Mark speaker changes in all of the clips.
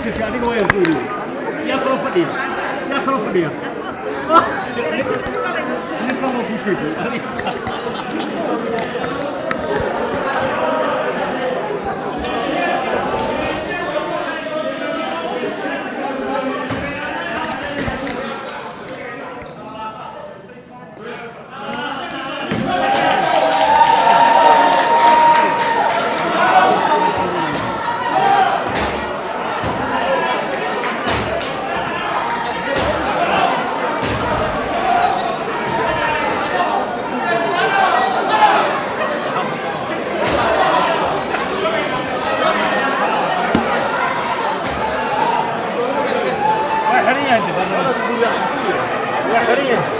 Speaker 1: Wasiirka adiga waa ku yiri yaa kala fadhiya, yaa kala fadhiya, ninkan waa ku sheegay adiga. Waa xiran yahay, waa xiran yahay.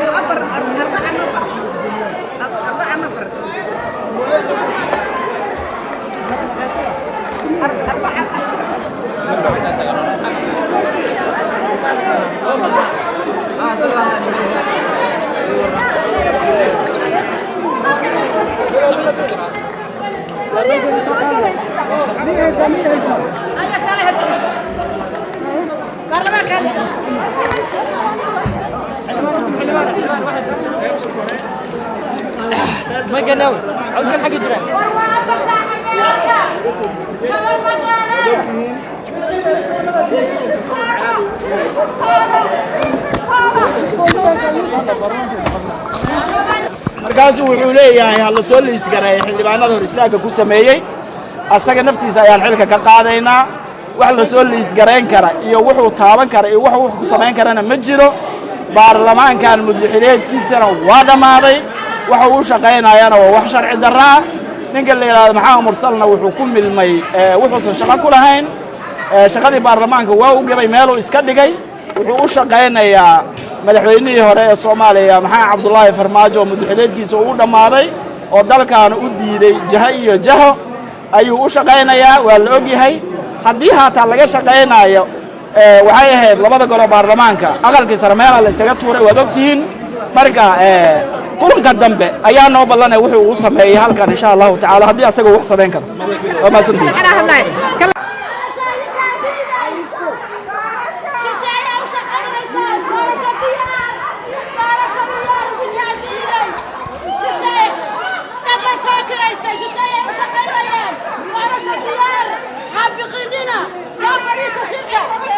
Speaker 2: أفر 4 نفر، 4 نفر، 4.
Speaker 3: Ma ganaw codkan xagga jira.
Speaker 4: Markaasuu wuxuu leeyahay ha la soo liisgareeyay xildhibaanada hor istaagga ku sameeyey, asaga naftiisa ayaan xilka ka qaadaynaa. Wax la soo liisgarayn kara iyo wuxuu taaban kara iyo wuxuu wax ku samayn karana ma jiro. Baarlamaankan muddaxileedkiisana waa dhammaaday, waxa uu u shaqaynayana waa wax sharci darraa. Ninka la yidhahdo Maxamed Mursalna wuxuu ku milmay wuxuusan shaqo ku lahayn. Shaqadii baarlamaanka waa u gabay, meeluu iska dhigay. Wuxuu u shaqaynayaa madaxweynihii hore ee Soomaaliya, Maxamed Cabdulaahi Farmaajo, oo muddaxileedkiisa uu dhammaaday oo dalkaana u diiday jaho iyo jaho ayuu u shaqaynayaa. Waa la ogyahay haddii haataa laga shaqaynaayo waxay ahayd labada golo baarlamaanka, aqalkii sare meelaa la isaga tuuray, waad ogtihiin. Marka kulanka dambe ayaa noo ballanaya wuxuu uu sameeyey halkan, insha Allahu tacaala, haddii asaga wax samayn karo. Waa mahadsantihiin.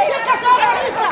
Speaker 5: Shirka soo fadhiista.